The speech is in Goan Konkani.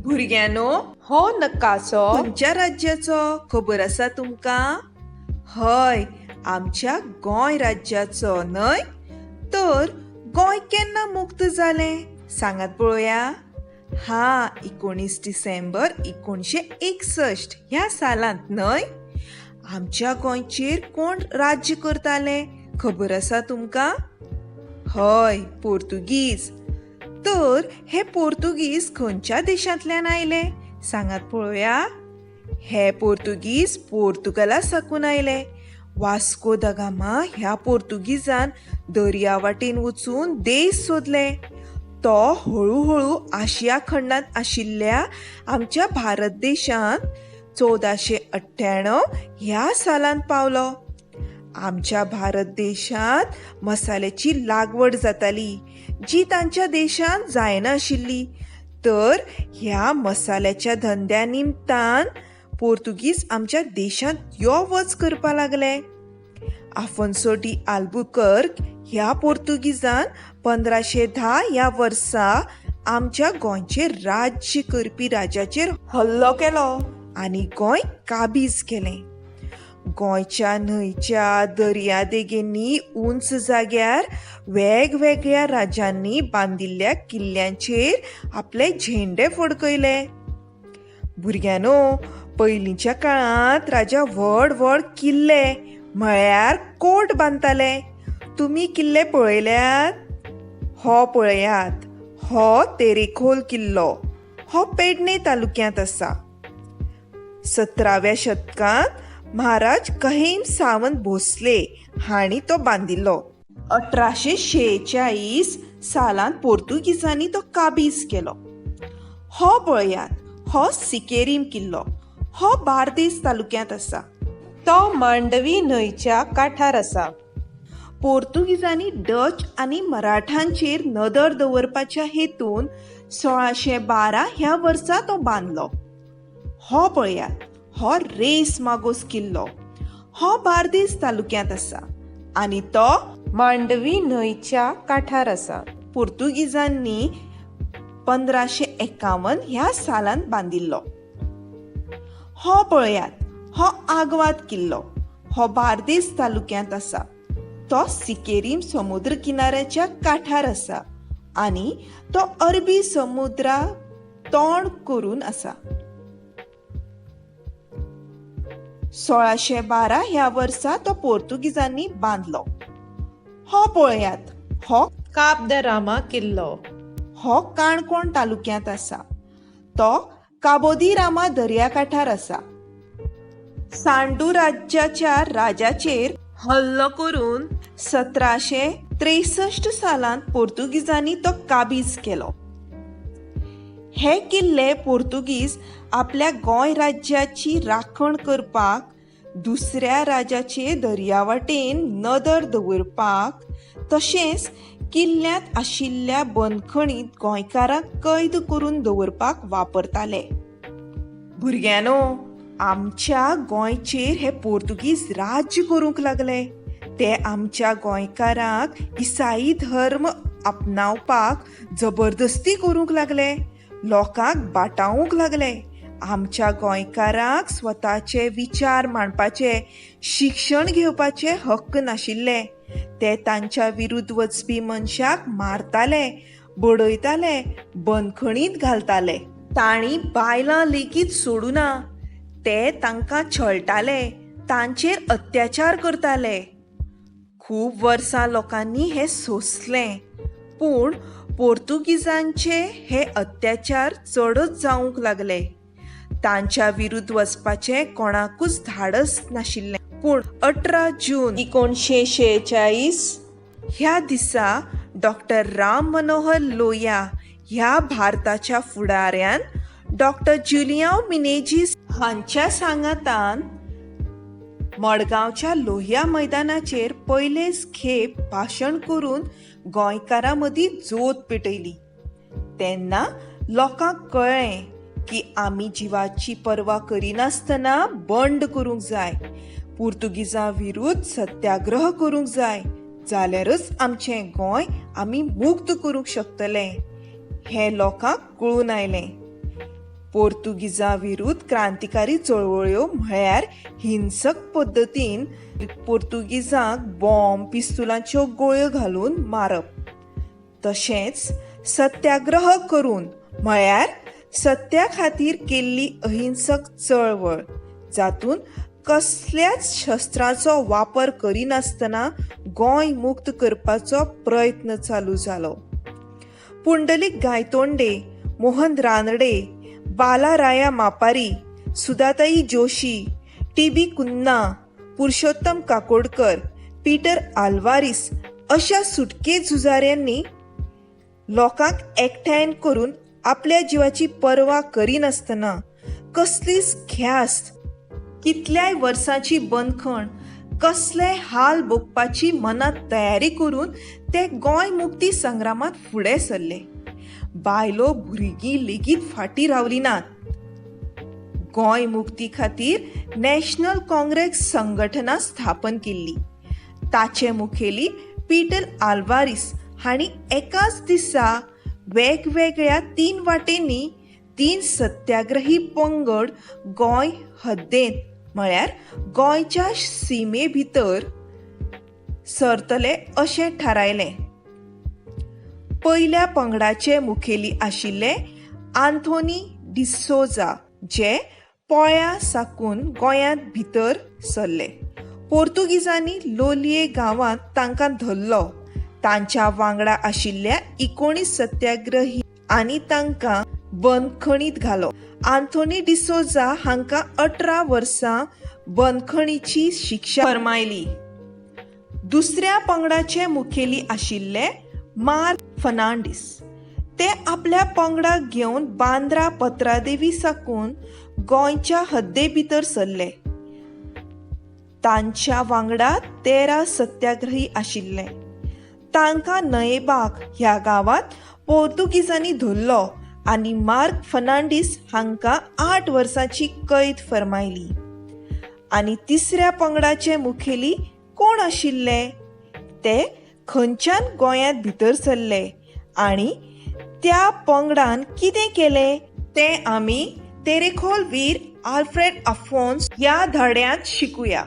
भुरग्यांनो, हो नकासो खंयच्या राज्याचो खबर आसा तुमकां? हय, आमच्या गोंय राज्याचो न्हय? तर गोंय केन्ना मुक्त जालें सांगात पळोवया. हा, 19 डिसेंबर 1961 ह्या सालांत न्हय? आमच्या गोंयचेर कोण राज्य करताले खबर आसा तुमकां? हय, पोर्तुगीज. तर हे पोर्तुगीज खंयच्या देशांतल्यान आयले सांगात पळोवया. हे पोर्तुगीज पोर्तुगाला साकून आयले. वास्को the Gama ह्या पोर्तुगीजान दर्या वाटेन वचून देश सोदले. तो हळूहळू आशिया खंडांत आशिल्ल्या आमच्या भारत देशांत 1498 ह्या सालांत पावलो. आमच्या भारत देशांत मसाल्याची लागवड जाताली, जी तांच्या देशांत जायनाशिल्ली. तर ह्या मसाल्याच्या धंद्या निमतान पोर्तुगीज आमच्या देशांत यो वच करपाक लागले. आफोन्सो डी आल्बुकर्क ह्या पोर्तुगीजान 1510 ह्या वर्सा आमच्या गोंयचेर राज्य करपी राजाचेर हल्लो केलो आनी गोंय काबीज केलें. गोंयच्या न्हंयच्या दर्या देगेंनी उंच जाग्यार वेगवेगळ्या राज्यांनी बांदिल्ल्या किल्ल्यांचेर आपले झेंडे फडकयले. भुरग्यांनो, पयलींच्या काळांत राजा व्हड व्हड किल्ले म्हळ्यार कोट बांदताले. तुमी किल्ले पळयल्यात? हो पळयात, हो तेरेखोल किल्लो. हो पेडणे तालुक्यांत आसा. 17व्या शतकांत महाराज कहीम सावंत भोसले हांणी तो बांदिल्लो. 1846 सालांत पोर्तुगीजांनी तो काबीज केलो. हो पळयात, हो सिकेरीम किल्लो. हो बार्देस तालुक्यांत आसा. तो मांडवी न्हंयच्या काठार आसा. पोर्तुगीजांनी डच आनी मराठांचेर नदर दवरपाच्या हेतून 1612 ह्या वर्सा तो बांदलो. हो पळयात, हो रेस मागोस किल्लो. हो बार्देस तालुक्यांत आसा आनी तो मांडवी न्हंयच्या काठार आसा. पोर्तुगीजांनी 1551 ह्या सालांत बांदिल्लो. हो पळयात, हो आगवाद किल्लो. हो बार्देस तालुक्यांत आसा. तो सिकेरीम समुद्र किनाऱ्याच्या काठार आसा आनी तो अरबी समुद्रा तोंड करून आसा. 1612 ह्या वर्सा तो पोर्तुगीजांनी बांदलो. हो पळयात, हो काब the Rama किल्लो. हो काणकोण तालुक्यांत आसा. तो काबोदी रामा दर्या काठार आसा. सांडू राज्याच्या राजाचेर हल्लो करून 1763 सालांत पोर्तुगीजांनी तो काबीज केलो. हे किल्ले पोर्तुगीज आपल्या गोंय राज्याची राखण करपाक, दुसऱ्या राजाचे दर्यावाटेन नदर दवरपाक, तशेंच किल्ल्यांत आशिल्ल्या बंदखणींत गोंयकारांक कैद करून दवरपाक वापरताले. भुरग्यांनो, आमच्या गोंयचेर हे पोर्तुगीज राज्य करूंक लागले. ते आमच्या गोंयकारांक इसाई धर्म आपणावपाक जबरदस्ती करूंक लागले. लोकांक बाटावंक लागले. आमच्या गोंयकारांक स्वताचे विचार मांडपाचे, शिक्षण घेवपाचे हक्क नाशिल्ले. ते तांच्या विरुद्ध वचपी मनशाक मारताले, बडयताले, बंदखणींत घालताले. तांणी बायलां लेगीत सोडूना. ते तांकां छळटाले, तांचेर अत्याचार करताले. खूब वर्सां लोकांनी हें सोंसलें, पूण पोर्तुगीजांचे हे अत्याचार चडच जावंक लागले. तांच्या विरुद्ध वचपाचें कोणाकूच धाडस नाशिल्लें. पूण 18 जून 1946 ह्या दिसा डॉक्टर राम मनोहर लोहिया ह्या भारताच्या फुडाऱ्यान डॉक्टर जुलियांव मिनेझीस हांच्या सांगातान मडगांवच्या लोहिया मैदानाचेर पयलेच खेप भाशण करून गोंयकारां मदीं जोत पेटयली. तेन्ना लोकांक कळ्ळें की आमी जिवाची पर्वा करिनासतना बंड करूंक जाय, पुर्तुगीजां विरुद्ध सत्याग्रह करूंक जाय, जाल्यारच आमचें गोंय आमी मुक्त करूंक शकतले हें लोकांक कळून आयलें. पोर्तुगीजा विरुद्ध क्रांतिकारी चळवळ्यो म्हळ्यार हिंसक पद्दतीन पोर्तुगीजांक बॉम्ब, पिस्तुलांच्यो गोळ्यो घालून मारप, तशेंच सत्याग्रह करून म्हळ्यार सत्या खातीर केल्ली अहिंसक चळवळ जातून कसल्याच शस्त्राचो वापर करिनासतना गोंय मुक्त करपाचो प्रयत्न चालू जालो. Pundalik Gaitonde, Mohan Ranade, Balaraya Mapari, Sudhatai Joshi, T B Cunha, Purushottam Kakodkar, Peter Alvares अशा सुटके झुजाऱ्यांनी लोकांक एकठांय करून आपल्या जिवाची पर्वा करिनासतना कसलीच ख्यास्त, कितल्याय वर्सांची बंदखण, कसले हाल भोगपाची मनांत तयारी करून ते गोंय मुक्ती संग्रामांत फुडें सरले. बायलो भुरगीं लेगीत फाटीं रावली नात. गोंय मुक्ती खातीर नॅशनल काँग्रेस संघटना स्थापन केल्ली. ताचे मुखेली पीटर आल्वारीस हांणी एकाच दिसा वेगवेगळ्या 3 वाटेंनी 3 सत्याग्रही पंगड गोंय हद्देंत म्हळ्यार गोंयच्या सिमे भितर सरतले अशें थारायलें. पयल्या पंगडाचे मुखेली आशिल्ले आंथोनी डिसोजा, जे पोळ्या साकून गोंयांत भितर सरले. पोर्तुगीजांनी लोलये गांवांत तांकां धरलो. तांच्या वांगडा आशिल्ल्या 19 सत्याग्रही आनी तांकां बंदखणीत घालो. आंथोनी डिसोजा हांकां 18 वर्सां बंदखणीची शिक्षा फर्मायली. दुसऱ्या पंगडाचे मुखेली आशिल्ले मार्क फर्नांडीस. ते आपल्या पंगडाक घेवन बांद्रा पत्रादेवी साकून गोंयच्या हद्दे भितर सरले. तांच्या वांगडा 13 सत्याग्रही आशिल्ले. तांकां नयेबाग ह्या गांवांत पोर्तुगीजांनी धरलो आनी मार्क फर्नांडीस हांकां 8 वर्सांची कैद फर्मायली. आनी तिसऱ्या पंगडाचे मुखेली कोण आशिल्ले, ते खंयच्यान गोंयांत भितर सरले आनी त्या पंगडान कितें केलें तें आमी तेरेखोल वीर आल्फ्रेड आफोन्स ह्या धड्यांत शिकुया.